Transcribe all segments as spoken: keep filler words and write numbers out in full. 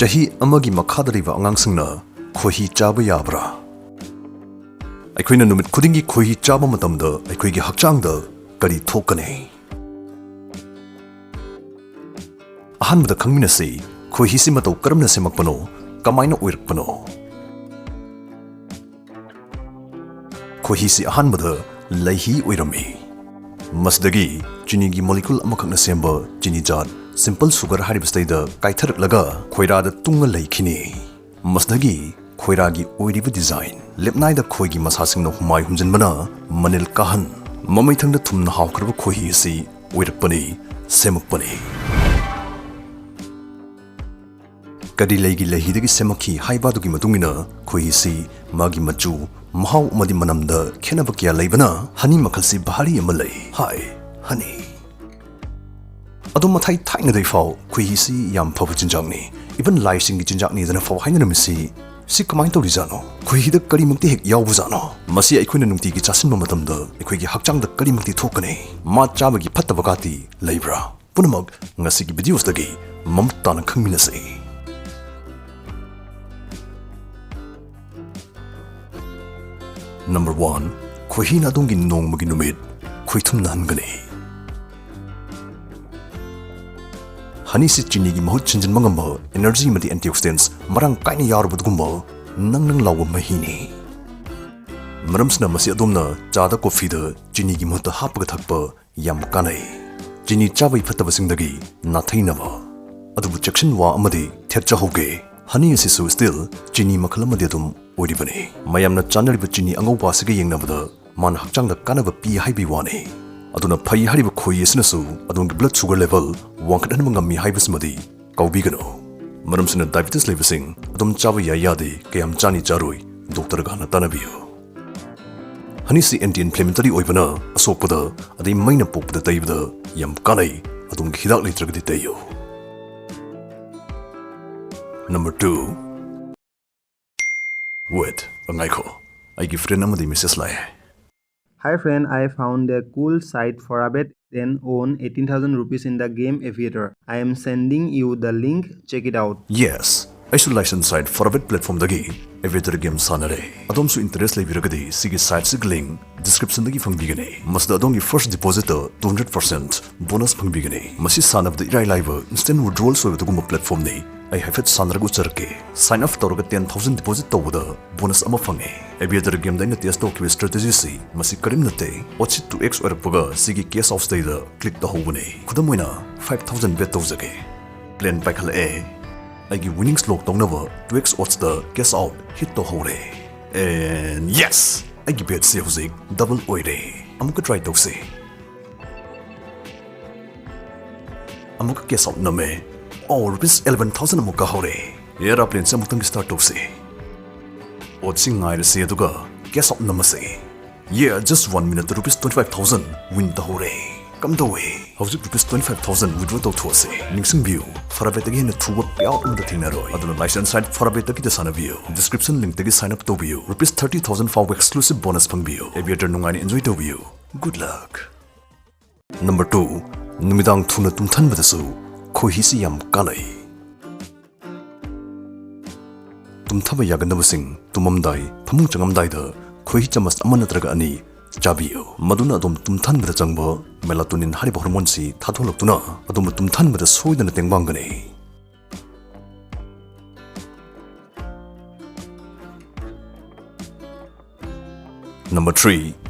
ꯆꯍꯤ ꯑꯃꯒꯤ ꯃꯈꯥꯗ ꯂꯩꯕ ꯑꯉꯥꯡꯁꯤꯡꯅ ꯈꯣꯏꯍꯤ ꯆꯥꯕ ꯌꯥꯕ꯭ꯔꯥ? ꯑꯩꯈꯣꯏꯅ ꯅꯨꯃꯤꯠ ꯈꯨꯗꯤꯡꯒꯤ ꯈꯣꯏꯍꯤ ꯆꯥꯕ ꯃꯇꯝꯗ ꯑꯩꯈꯣꯏꯒꯤ ꯍꯛꯆꯥꯡꯗ ꯀꯔꯤ ꯊꯣꯛꯀꯅꯤ? ꯑꯍꯥꯟꯕꯗ ꯈꯪꯃꯤꯟꯅꯁꯤ, ꯈꯣꯏꯍꯤꯁꯤ ꯃꯇꯧ ꯀꯔꯝꯅ ꯁꯦꯝꯃꯛꯄꯅꯣ, ꯀꯃꯥꯏꯅ ꯑꯣꯏꯔꯛꯄꯅꯣ? ꯈꯣꯏꯍꯤꯁꯤ ꯑꯍꯥꯟꯕꯗ ꯂꯩꯍꯤ ꯑꯣꯏꯔꯝꯃꯤ꯫ ꯃꯁꯤꯗꯒꯤ ꯆꯤꯅꯤꯒꯤ molecule ꯑꯃꯈꯛꯅ ꯁꯦꯝꯕ ꯆꯤꯅꯤ ꯖꯥꯠ simple sugar ꯍꯥꯏꯔꯤꯕꯁꯤꯗꯩꯗ ꯀꯥꯏꯊꯔꯛꯂꯒ ꯈꯣꯏꯔꯥꯗ ꯇꯨꯡꯉ ꯂꯩꯈꯤꯅꯤ꯫ ꯃꯁꯤꯗꯒꯤ ꯈꯣꯏꯔꯥꯒꯤ ꯑꯣꯏꯔꯤꯕ design, ꯂꯦꯞꯅꯥꯏꯗ ꯈꯣꯏꯒꯤ ꯃꯁꯥꯁꯤꯡꯅ ꯍꯨꯃꯥꯏ ꯍꯨꯝꯖꯤꯟꯕꯅ ꯃꯅꯤꯜ ꯀꯥꯍꯟ, ꯃꯃꯩꯊꯪꯗ ꯊꯨꯝꯅ ꯍꯥꯎꯈ꯭ꯔꯕ ꯈꯣꯏꯍꯤ ꯑꯁꯤ ꯑꯣꯏꯔꯛꯄꯅꯤ, ꯁꯦꯝꯃꯛꯄꯅꯤ꯫ ꯀꯔꯤ ꯂꯩꯒꯤ ꯂꯩꯍꯤꯗꯒꯤ ꯁꯦꯝꯃꯛꯈꯤ ꯍꯥꯏꯕ ꯑꯗꯨꯒꯤ ꯃꯇꯨꯡ ꯏꯟꯅ ꯈꯣꯏꯍꯤꯁꯤ ꯃꯥꯒꯤ ꯃꯆꯨ, ꯃꯍꯥꯎ ꯑꯃꯗꯤ ꯃꯅꯝꯗ ꯈꯦꯠꯅꯕ ꯀꯌꯥ ꯂꯩꯕꯅ ꯍꯅꯤ ꯃꯈꯜꯁꯤ ꯚꯥꯔꯤ ꯑꯃ ꯂꯩ꯫ ꯍꯥꯏ, ꯍꯅꯤ꯫ ꯑꯗꯣ ꯃꯊꯥꯏ ꯊꯥꯏꯅꯗꯩ ꯐꯥꯎ ꯈꯣꯏꯍꯤꯁꯤ ꯌꯥꯝ ꯐꯕ ꯆꯤꯟꯖꯥꯛꯅꯤ꯫ Even ꯂꯥꯏꯁꯤꯡꯒꯤ ꯆꯤꯟꯖꯥꯛꯅꯤꯗꯅ ꯐꯥꯎ ꯍꯥꯏꯅꯔꯝꯃꯤꯁꯤ, ꯁꯤ ꯀꯃꯥꯏꯅ ꯇꯧꯔꯤꯖꯥꯠꯅꯣ? ꯈꯣꯏꯍꯤꯗ ꯀꯔꯤꯃꯛꯇꯤ ꯍꯦꯛ ꯌꯥꯎꯕꯖꯥꯠꯅꯣ? ꯃꯁꯤ ꯑꯩꯈꯣꯏꯅ ꯅꯨꯡꯇꯤꯒꯤ ꯆꯥꯁꯤꯟꯕ ꯃꯇꯝꯗ ꯑꯩꯈꯣꯏꯒꯤ ꯍꯛꯆꯥꯡꯗ ꯀꯔꯤꯃꯛꯇꯤ ꯊꯣꯛꯀꯅꯤ? ꯃꯥ ꯆꯥꯕꯒꯤ ꯐꯠꯇꯕꯒꯥꯇꯤ ꯂꯩꯕ꯭ꯔꯥ? ꯄꯨꯝꯅꯃꯛ ꯉꯁꯤꯒꯤ videoꯁꯤꯗꯒꯤ ꯃꯃꯨꯠ ꯇꯥꯅ ꯈꯪꯃꯤꯟꯅꯁꯤ꯫ Number one, ꯈꯣꯏꯍꯤꯅ ꯑꯗꯣꯝꯒꯤ ꯅꯣꯡꯃꯒꯤ ꯅꯨꯃꯤꯠ ꯈꯣꯏꯊꯨꯝꯅꯍꯟꯒꯅꯤ꯫ ꯍꯅꯤꯁꯤ ꯆꯤꯅꯤꯒꯤ ꯃꯍꯨꯠ ꯁꯤꯟꯖꯤꯟꯕ ꯉꯝꯕ energy ꯑꯃꯗꯤ antioxidants ꯃꯔꯥꯡ ꯀꯥꯏꯅ ꯌꯥꯎꯔꯕ ꯑꯗꯨꯒꯨꯝꯕ ꯅꯪ ꯅꯪ ꯂꯥꯎꯕ ꯃꯍꯤꯅꯤ꯫ ꯃꯔꯝꯁꯤꯅ ꯃꯁꯤ ꯑꯗꯣꯝꯅ ꯆꯥꯗ, ꯀꯣꯐꯤꯗ ꯆꯤꯅꯤꯒꯤ ꯃꯍꯨꯠꯇ ꯍꯥꯞꯄꯒ ꯊꯛꯄ ꯌꯥꯝ ꯀꯥꯟꯅꯩ꯫ ꯆꯤꯅꯤ ꯆꯥꯕꯒꯤ ꯐꯠꯇꯕꯁꯤꯡꯗꯒꯤ ꯅꯥꯊꯩꯅꯕ꯫ ꯑꯗꯨꯕꯨ ꯆꯦꯛꯁꯤꯟꯋꯥ ꯑꯃꯗꯤ ꯊꯦꯠꯆꯍꯧꯒꯦ, ꯍꯅꯤ ꯑꯁꯤꯁꯨ still ꯆꯤꯅꯤ ꯃꯈꯜ ꯑꯃꯗꯤ ꯑꯗꯨꯝ ꯑꯣꯏꯔꯤꯕꯅꯤ꯫ ꯃꯌꯥꯝꯅ ꯆꯥꯅꯔꯤꯕ ꯆꯤꯅꯤ ꯑꯉꯧꯕ ꯑꯁꯤꯒ ꯌꯦꯡꯅꯕꯗ ꯃꯥꯅ ꯍꯛꯆꯥꯡꯗ ꯀꯥꯟꯅꯕ ꯄꯤ ꯍꯥꯏꯕꯒꯤ ꯋꯥꯅꯤ꯫ ꯑꯗꯨꯅ ꯐꯩ ꯍꯥꯏꯔꯤꯕ ꯈꯣꯏꯍꯤ ꯑꯁꯤꯅꯁꯨ ꯑꯗꯣꯝꯒꯤ blood sugar level ꯋꯥꯡꯈꯠꯍꯟꯕ ꯉꯝꯃꯤ ꯍꯥꯏꯕꯁꯤꯃꯗꯤ ꯀꯥꯎꯕꯤꯒꯅꯨ꯫ ꯃꯔꯝꯁꯤꯅ diabetes ꯂꯩꯕꯁꯤꯡ ꯑꯗꯨꯝ ꯆꯥꯕ ꯌꯥꯏ ꯌꯥꯗꯦ, ꯀꯌꯥꯝ ꯆꯥꯅꯤ ꯆꯥꯔꯣꯏ, doctorꯒ ꯍꯥꯟꯅ ꯇꯥꯟꯅꯕꯤꯌꯨ꯫ ꯍꯅꯤꯁꯤ anti inflammatory ꯑꯣꯏꯕꯅ ꯑꯁꯣꯛꯄꯗ ꯑꯗꯩ ꯃꯩꯅ ꯄꯣꯛꯄꯗ ꯇꯩꯕꯗ ꯌꯥꯝ ꯀꯥꯟꯅꯩ꯫ ꯑꯗꯣꯝꯒꯤ ꯍꯤꯗꯥꯛ ꯂꯩꯇ꯭ꯔꯒꯗꯤ ꯇꯩꯌꯨ꯫ Number two꯫ Wait, ꯉꯥꯏꯈꯣ, ꯑꯩꯒꯤ friend ꯑꯃꯗꯤ message ꯂꯥꯛꯑꯦ꯫ Hi friend, I found a cool site for a bet and own eighteen thousand rupees in the game Aviator. I am sending you the link, check it out. Yes, ꯑꯩꯁꯨ licensed site for a bet platformꯗꯒꯤ Aviator game ꯁꯥꯟꯅꯔꯦ꯫ ꯑꯗꯣꯝꯁꯨ interest ꯂꯩꯕꯤꯔꯒꯗꯤ ꯁꯤꯒꯤ siteꯁꯤꯒꯤ link descriptionꯗꯒꯤ ꯐꯪꯕꯤꯒꯅꯤ꯫ ꯃꯁꯤꯗ ꯑꯗꯣꯝꯒꯤ first depositꯇ two hundred percent bonus ꯐꯪꯕꯤꯒꯅꯤ꯫ ꯃꯁꯤ ꯁꯥꯟꯅꯕꯗ ꯏꯔꯥꯏ ꯂꯥꯏꯕ instant withdrawals ꯑꯣꯏꯕ ꯑꯗꯨꯒꯨꯝꯕ platformꯅꯤ꯫ ꯑꯩ ꯍꯥꯏꯐꯦꯠ ꯁꯥꯟꯅꯔꯒ ꯎꯠꯆꯔꯛꯀꯦ꯫ Sign up ꯇꯧꯔꯒ ten thousand deposit ꯇꯧꯕꯗ bonus ꯑꯃ ꯐꯪꯉꯦ꯫ Aviator gameꯗ ꯑꯩꯅ test ꯇꯧꯈꯤꯕ strategyꯁꯤ ꯃꯁꯤ ꯀꯔꯤꯝ ꯅꯠꯇꯦ꯫ Oddꯁꯤ two X ꯑꯣꯏꯔꯛꯄꯒ ꯁꯤꯒꯤ cash outsꯗꯩꯗ click ꯇꯧꯍꯧꯕꯅꯦ꯫ ꯈꯨꯗꯝ ꯑꯣꯏꯅ five thousand bet ꯇꯧꯖꯒꯦ꯫ Plan ꯄꯥꯏꯈꯠꯂꯛꯑꯦ꯫ ꯑꯩꯒꯤ winnings lock ꯇꯧꯅꯕ two X oddsta cash out hit ꯇꯧꯍꯧꯔꯦ꯫ And yes! ꯑꯩꯒꯤ betꯁꯤ ꯍꯧꯖꯤꯛ double ꯑꯣꯏꯔꯦ꯫ ꯑꯃꯨꯛꯀ try ꯇꯧꯁꯤ꯫ ꯑꯃꯨꯛꯀ cash out ꯅꯝꯃꯦ꯫ ꯑꯣ, rupees eleven thousand ꯑꯃꯨꯛ ꯀꯥꯍꯧꯔꯦ꯫ ꯑꯦꯔꯥ, planꯁꯦ ꯑꯃꯨꯛꯇꯪ start ꯇꯧꯁꯤ꯫ Oddꯁꯤ ꯉꯥꯏꯔꯁꯤ, ꯑꯗꯨꯒ cash out ꯅꯝꯃꯁꯤ꯫ Yeah, just one minuteꯇ rupees twenty five thousand win ꯇꯧꯍꯧꯔꯦ꯫ ꯀꯝꯗꯧꯋꯦ? ꯍꯧꯖꯤꯛ rupees twenty five thousand withdraw ꯇꯧꯊꯣꯛꯑꯁꯤ꯫ ꯅꯤꯡꯁꯤꯡꯕꯤꯌꯨ, for a betꯇꯒꯤ ꯍꯦꯟꯅ ꯊꯨꯕ payout ꯑꯃꯠꯇ ꯊꯦꯡꯅꯔꯣꯏ꯫ ꯑꯗꯨꯅ licensed site for a betꯇꯒꯤꯗ ꯁꯥꯟꯅꯕꯤꯌꯨ꯫ Description linkꯇꯒꯤ sign up ꯇꯧꯕꯤꯌꯨ꯫ Rupees thirty thousand ꯐꯥꯎꯕ exclusive bonus ꯐꯪꯕꯤꯌꯨ꯫ Aviator ꯅꯨꯡꯉꯥꯏꯅ enjoy ꯇꯧꯕꯤꯌꯨ꯫ Good luck! Number two, ꯅꯨꯃꯤꯗꯥꯡ ꯊꯨꯅ ꯇꯨꯝꯊꯟꯕꯗꯁꯨ ꯈꯣꯏꯍꯤꯁꯤ ꯌꯥꯝ ꯀꯥꯟꯅꯩ꯫ ꯇꯨꯝꯊꯕ ꯌꯥꯒꯟꯗꯕꯁꯤꯡ ꯇꯨꯝꯃꯝꯗꯥꯏ, ꯐꯃꯨꯡ ꯆꯪꯉꯝꯗꯥꯏꯗ ꯈꯣꯏꯍꯤ ꯆꯃꯁ ꯑꯃ ꯅꯠꯇ꯭ꯔꯒ ꯑꯅꯤ ꯆꯥꯕꯤꯌꯨ꯫ ꯃꯗꯨꯅ ꯑꯗꯣꯝ ꯇꯨꯝꯊꯟꯕꯗ ꯆꯪꯕ melatonin ꯍꯥꯏꯔꯤꯕ hormoneꯁꯤ ꯊꯥꯗꯣꯛꯂꯛꯇꯨꯅ ꯑꯗꯣꯝꯕꯨ ꯇꯨꯝꯊꯟꯕꯗ ꯁꯣꯏꯗꯅ ꯇꯦꯡꯕꯥꯡꯒꯅꯤ꯫ Number three,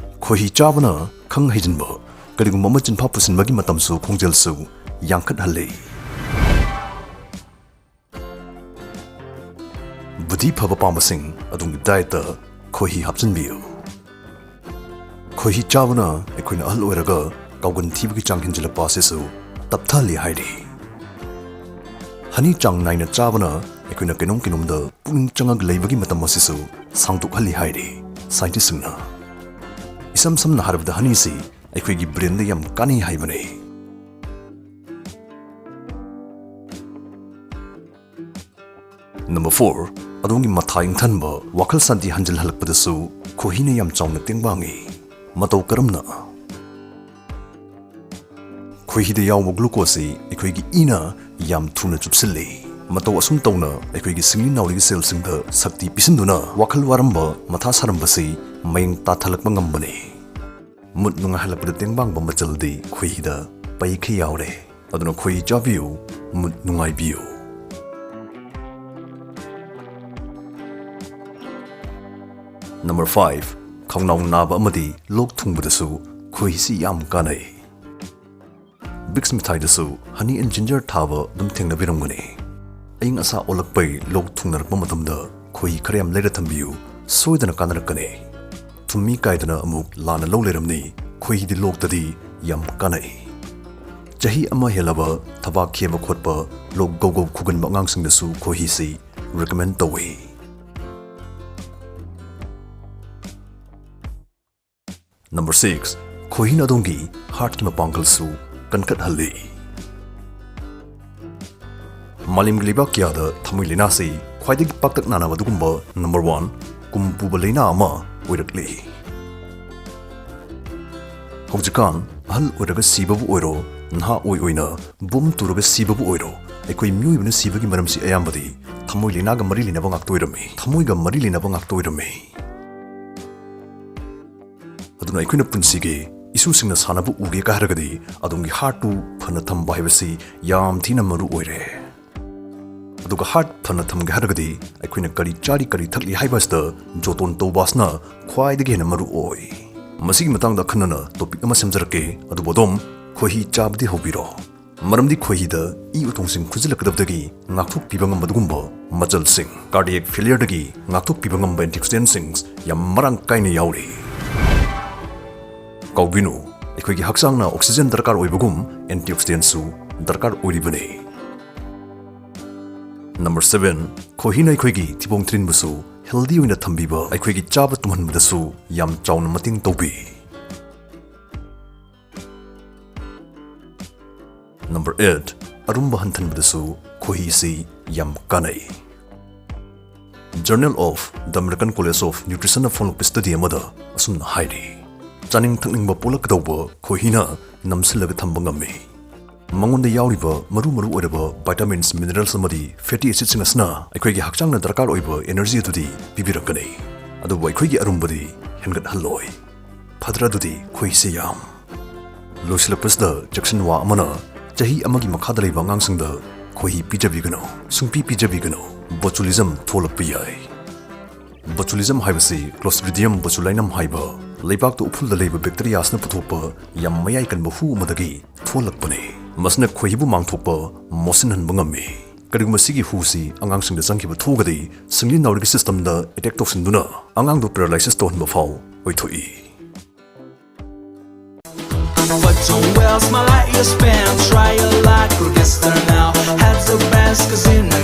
ꯈꯣꯏꯍꯤ ꯆꯥꯕꯅ ꯈꯪ ꯍꯩꯖꯤꯟꯕ, ꯀꯔꯤꯒꯨꯝꯕ ꯑꯃ ꯆꯤꯟꯐꯥ ꯄꯨꯁꯤꯟꯕꯒꯤ ꯃꯇꯝꯁꯨ ꯈꯣꯡꯖꯦꯜꯁꯨ ꯌꯥꯡꯈꯠꯍꯜꯂꯤ꯫ ꯕꯨꯙꯤ ꯐꯕ ꯄꯥꯝꯕꯁꯤꯡ, ꯑꯗꯣꯝꯒꯤ dietꯇ ꯈꯣꯏꯍꯤ ꯍꯥꯞꯆꯤꯟꯕꯤꯌꯨ꯫ ꯈꯣꯏꯍꯤ ꯆꯥꯕꯅ ꯑꯩꯈꯣꯏꯅ ꯑꯍꯜ ꯑꯣꯏꯔꯒ ꯀꯥꯎꯒꯟ ꯊꯤꯕꯒꯤ ꯆꯥꯡ ꯍꯦꯟꯖꯤꯜꯂꯛꯄ ꯑꯁꯤꯁꯨ ꯇꯞꯊꯍꯜꯂꯤ ꯍꯥꯏꯔꯤ꯫ Honey ꯆꯥꯡ ꯅꯥꯏꯅ ꯆꯥꯕꯅ ꯑꯩꯈꯣꯏꯅ ꯀꯩꯅꯣꯝ ꯀꯩꯅꯣꯝꯗ ꯄꯨꯛꯅꯤꯡ ꯆꯪꯉꯒ ꯂꯩꯕꯒꯤ ꯃꯇꯝ ꯑꯁꯤꯁꯨ ꯁꯥꯡꯗꯣꯛꯍꯜꯂꯤ ꯍꯥꯏꯔꯤ scientistꯁꯤꯡꯅ꯫ ꯏꯁꯝ ꯁꯝꯅ ꯍꯥꯏꯔꯕꯗ honeyꯁꯤ ꯑꯩꯈꯣꯏꯒꯤ brainꯗ ꯌꯥꯝ ꯀꯥꯟꯅꯩ ꯍꯥꯏꯕꯅꯤ꯫ Number four, ꯑꯗꯣꯝꯒꯤ ꯃꯊꯥ ꯏꯪꯊꯟꯕ, ꯋꯥꯈꯜ ꯁꯥꯟꯇꯤ ꯍꯟꯖꯤꯜꯍꯜꯂꯛꯄꯗꯁꯨ ꯈꯣꯏꯍꯤꯅ ꯌꯥꯝ ꯆꯥꯎꯅ ꯇꯦꯡꯕꯥꯡꯉꯤ꯫ ꯃꯇꯧ ꯀꯔꯝꯅ? ꯈꯣꯏꯍꯤꯗ ꯌꯥꯎꯕ glucose ꯑꯁꯤ ꯑꯩꯈꯣꯏꯒꯤ ꯏꯅ ꯌꯥꯝ ꯊꯨꯅ ꯆꯨꯞꯁꯤꯜꯂꯤ꯫ ꯃꯇꯧ ꯑꯁꯨꯝ ꯇꯧꯅ ꯑꯩꯈꯣꯏꯒꯤ ꯁꯤꯡꯂꯤ ꯅꯥꯎꯔꯤꯒꯤ cellꯁꯤꯡꯗ ꯁꯛꯇꯤ ꯄꯤꯁꯤꯟꯗꯨꯅ ꯋꯥꯈꯜ ꯋꯥꯔꯝꯕ, ꯃꯊꯥ ꯁꯥꯔꯝꯕꯁꯤ ꯃꯌꯦꯡ ꯇꯥꯊꯜꯂꯛꯄ ꯉꯝꯕꯅꯤ꯫ ꯃꯨꯠ ꯅꯨꯡꯉꯥꯏꯍꯜꯂꯛꯄꯗ ꯇꯦꯡꯕꯥꯡꯕ ꯃꯆꯜꯗꯤ ꯈꯣꯏꯍꯤꯗ ꯄꯩꯈꯩ ꯌꯥꯎꯔꯦ꯫ ꯑꯗꯨꯅ ꯈꯣꯏꯍꯤ ꯆꯥꯕꯤꯌꯨ, ꯃꯨꯠ ꯅꯨꯡꯉꯥꯏꯕꯤꯌꯨ꯫ Number five, ꯈꯧꯅꯥꯎ ꯅꯥꯕ ꯑꯃꯗꯤ ꯂꯣꯛ ꯊꯨꯡꯕꯗꯁꯨ ꯈꯣꯏꯍꯤꯁꯤ ꯌꯥꯝ ꯀꯥꯟꯅꯩ꯫ Vicks ꯃꯤꯊꯥꯏꯗꯁꯨ honey and ginger ꯊꯥꯕ ꯑꯗꯨꯝ ꯊꯦꯡꯅꯕꯤꯔꯝꯒꯅꯤ꯫ ꯑꯏꯪ ꯑꯁꯥ ꯑꯣꯜꯂꯛꯄꯩ ꯂꯣꯛ ꯊꯨꯡꯅꯔꯛꯄ ꯃꯇꯝꯗ ꯈꯣꯏꯍꯤ ꯈꯔ ꯌꯥꯝ ꯂꯩꯔ ꯊꯝꯕꯤꯌꯨ, ꯁꯣꯏꯗꯅ ꯀꯥꯟꯅꯔꯛꯀꯅꯤ꯫ ꯊꯨꯝꯃꯤ ꯀꯥꯏꯗꯅ ꯑꯃꯨꯛ ꯂꯥꯟꯅ ꯂꯧ ꯂꯩꯔꯝꯅꯤ꯫ ꯈꯣꯏꯍꯤꯗꯤ ꯂꯣꯛꯇꯗꯤ ꯌꯥꯝ ꯀꯥꯟꯅꯩ꯫ ꯆꯍꯤ ꯑꯃ ꯍꯦꯜꯂꯕ ꯊꯕꯥꯛ ꯈꯦꯕ ꯈꯣꯠꯄ, ꯂꯣꯛ ꯒꯧ ꯒꯧ ꯈꯨꯒꯟꯕ ꯑꯉꯥꯡꯁꯤꯡꯗꯁꯨ ꯈꯣꯏꯍꯤꯁꯤ recommend ꯇꯧꯏ꯫ Number six, ꯈꯣꯏꯍꯤꯅ ꯑꯗꯣꯝꯒꯤ heartꯀꯤ ꯃꯄꯥꯡꯒꯜꯁꯨ ꯀꯟꯈꯠꯍꯜꯂꯤ꯫ ꯃꯥꯂꯦꯝꯒꯤ ꯂꯩꯕꯥꯛ ꯀꯌꯥꯗ ꯊꯃꯣꯏ ꯂꯥꯏꯅꯥꯁꯤ ꯈ꯭ꯋꯥꯏꯗꯒꯤ ꯄꯥꯛꯇꯛ ꯅꯥꯅꯕ ꯑꯗꯨꯒꯨꯝꯕ number one ꯀꯨꯝ ꯄꯨꯕ ꯂꯥꯏꯅꯥ ꯑꯃ ꯑꯣꯏꯔꯛꯂꯤ꯫ ꯍꯧꯖꯤꯛꯀꯥꯟ ꯑꯍꯜ ꯑꯣꯏꯔꯒ ꯁꯤꯕꯕꯨ ꯑꯣꯏꯔꯣ, ꯅꯍꯥ ꯑꯣꯏ ꯑꯣꯏꯅ ꯕꯣꯝ ꯇꯨꯔꯒ ꯁꯤꯕꯕꯨ ꯑꯣꯏꯔꯣ, ꯑꯩꯈꯣꯏ ꯃꯤꯑꯣꯏꯕꯅ ꯁꯤꯕꯒꯤ ꯃꯔꯝꯁꯤ ꯑꯌꯥꯝꯕꯗꯤ ꯊꯃꯣꯏ ꯂꯥꯏꯅꯥꯒ ꯃꯔꯤ ꯂꯩꯅꯕ ꯉꯥꯛꯇ ꯑꯣꯏꯔꯝꯃꯤ, ꯊꯃꯣꯏꯒ ꯃꯔꯤ ꯂꯩꯅꯕ ꯉꯥꯛꯇ ꯑꯣꯏꯔꯝꯃꯤ꯫ ꯑꯗꯨꯅ ꯑꯩꯈꯣꯏꯅ ꯄꯨꯟꯁꯤꯒꯤ ꯏꯁꯨꯁꯤꯡꯅ ꯁꯥꯟꯅꯕ ꯎꯒꯦ ꯀ ꯍꯥꯏꯔꯒꯗꯤ ꯑꯗꯣꯝꯒꯤ heartꯇꯨ ꯐꯅ ꯊꯝꯕ ꯍꯥꯏꯕꯁꯤ ꯌꯥꯝ ꯊꯤꯅ ꯃꯔꯨ ꯑꯣꯏꯔꯦ꯫ ꯑꯗꯨꯒ heart ꯐꯅ ꯊꯝꯒꯦ ꯍꯥꯏꯔꯒꯗꯤ ꯑꯩꯈꯣꯏꯅ ꯀꯔꯤ ꯆꯥꯔꯤ ꯀꯔꯤ ꯊꯛꯂꯤ ꯍꯥꯏꯕ ꯑꯁꯤꯗ ꯖꯣꯇꯣꯟ ꯇꯧꯕ ꯑꯁꯤꯅ ꯈ꯭ꯋꯥꯏꯗꯒꯤ ꯍꯦꯟꯅ ꯃꯔꯨ ꯑꯣꯏ꯫ ꯃꯁꯤꯒꯤ ꯃꯇꯥꯡꯗ ꯑꯈꯟꯅꯅ topic ꯑꯃ ꯁꯦꯝꯖꯔꯛꯀꯦ, ꯑꯗꯨꯕꯨ ꯑꯗꯣꯝ ꯈꯣꯏꯍꯤ ꯆꯥꯕꯗꯤ ꯍꯧꯕꯤꯔꯣ꯫ ꯃꯔꯝꯗꯤ ꯈꯣꯏꯍꯤꯗ ꯏ ꯎꯇꯣꯡꯁꯤꯡ ꯈꯨꯖꯤꯜꯂꯛꯀꯗꯕꯗꯒꯤ ꯉꯥꯛꯊꯣꯛꯄꯤꯕ ꯉꯝꯕ ꯑꯗꯨꯒꯨꯝꯕ ꯃꯆꯜꯁꯤꯡ, cardiac failureꯗꯒꯤ ꯉꯥꯛꯊꯣꯛꯄꯤꯕ ꯉꯝꯕ antioxidantꯁꯤꯡ ꯌꯥꯝ ꯃꯔꯥꯡ ꯀꯥꯏꯅ ꯌꯥꯎꯔꯤ꯫ ꯀꯥꯎꯕꯤꯅꯨ, ꯑꯩꯈꯣꯏꯒꯤ ꯍꯛꯆꯥꯡꯅ oxygen ꯗꯔꯀꯥꯔ ꯑꯣꯏꯕꯒꯨꯝ antioxidantꯁꯨ ꯗꯔꯀꯥꯔ ꯑꯣꯏꯔꯤꯕꯅꯤ꯫ Number seven, ꯈꯣꯏꯍꯤꯅ ꯑꯩꯈꯣꯏꯒꯤ ꯊꯤꯕꯣꯡ ꯊꯤꯔꯤꯟꯕꯨꯁꯨ healthy ꯑꯣꯏꯅ ꯊꯝꯕꯤꯕ, ꯑꯩꯈꯣꯏꯒꯤ ꯆꯥꯕ ꯇꯨꯝꯍꯟꯕꯗꯁꯨ ꯌꯥꯝ ꯆꯥꯎꯅ ꯃꯇꯦꯡ ꯇꯧꯕꯤ꯫ Number eight, ꯑꯔꯨꯝꯕ ꯍꯟꯊꯟꯕꯗꯁꯨ ꯈꯣꯏꯍꯤꯁꯤ ꯌꯥꯝ ꯀꯥꯟꯅꯩ꯫ Journal of the American College of Nutritionꯅ ꯐꯣꯡꯂꯛꯄ study ꯑꯃꯗ ꯑꯁꯨꯝꯅ ꯍꯥꯏꯔꯤ, ꯆꯥꯅꯤꯡ ꯊꯛꯅꯤꯡꯕ ꯄꯣꯛꯂꯛꯀꯗꯧꯕ ꯈꯣꯏꯍꯤꯅ ꯅꯝꯁꯤꯜꯂꯒ ꯊꯝꯕ ꯉꯝꯃꯤ꯫ ꯃꯉꯣꯟꯗ ꯌꯥꯎꯔꯤꯕ ꯃꯔꯨ ꯃꯔꯨ ꯑꯣꯏꯔꯕ vitamins, minerals ꯑꯃꯗꯤ fatty acidsꯁꯤꯡ ꯑꯁꯤꯅ ꯑꯩꯈꯣꯏꯒꯤ ꯍꯛꯆꯥꯡꯅ ꯗꯔꯀꯥꯔ ꯑꯣꯏꯕ energy ꯑꯗꯨꯗꯤ ꯄꯤꯕꯤꯔꯛꯀꯅꯤ, ꯑꯗꯨꯕꯨ ꯑꯩꯈꯣꯏꯒꯤ ꯑꯔꯨꯝꯕꯗꯤ ꯍꯦꯟꯒꯠꯍꯜꯂꯣꯏ꯫ ꯐꯠꯇ꯭ꯔꯥ ꯑꯗꯨꯗꯤ ꯈꯣꯏꯍꯤꯁꯦ ꯌꯥꯝ? ꯂꯣꯏꯁꯤꯜꯂꯛꯄꯁꯤꯗ ꯆꯦꯛꯁꯤꯟꯋꯥ ꯑꯃꯅ, ꯆꯍꯤ ꯑꯃꯒꯤ ꯃꯈꯥꯗ ꯂꯩꯕ ꯑꯉꯥꯡꯁꯤꯡꯗ ꯈꯣꯏꯍꯤ ꯄꯤꯖꯕꯤꯒꯅꯨ, ꯁꯨꯡꯄꯤ ꯄꯤꯖꯕꯤꯒꯅꯨ꯫ Botulism ꯊꯣꯛꯂꯛꯄ ꯌꯥꯏ꯫ Botulism ꯍꯥꯏꯕꯁꯤ Clostridium botulinum ꯍꯥꯏꯕ ꯂꯩꯕꯥꯛꯇ ꯎꯐꯨꯜꯗ ꯂꯩꯕ bacteriaꯁꯤꯡꯅ ꯄꯨꯊꯣꯛꯄ ꯌꯥꯝ ꯃꯌꯥꯏ ꯀꯟꯕ ꯍꯨ ꯑꯃꯗꯒꯤ ꯊꯣꯛꯂꯛꯄꯅꯤ꯫ ꯃꯁꯤꯅ ꯈꯣꯏꯍꯤꯕꯨ ꯃꯥꯡꯊꯣꯛꯄ, ꯃꯣꯠꯁꯤꯟꯍꯟꯕ ꯉꯝꯃꯤ꯫ ꯀꯔꯤꯒꯨꯝꯕ ꯁꯤꯒꯤ ꯍꯨꯁꯤ ꯑꯉꯥꯡꯁꯤꯡꯗ ꯆꯪꯈꯤꯕ ꯊꯣꯛꯑꯒꯗꯤ, ꯁꯤꯡꯂꯤ ꯅꯥꯎꯔꯤꯒꯤ systemꯗ attack ꯇꯧꯁꯤꯟꯗꯨꯅ ꯑꯉꯥꯡꯗꯨ paralysis ꯇꯧꯍꯟꯕ ꯐꯥꯎ ꯑꯣꯏꯊꯣꯛꯏ꯫ But don't waste my light years spent. Try a lot, progress turn out. Have the best, cause in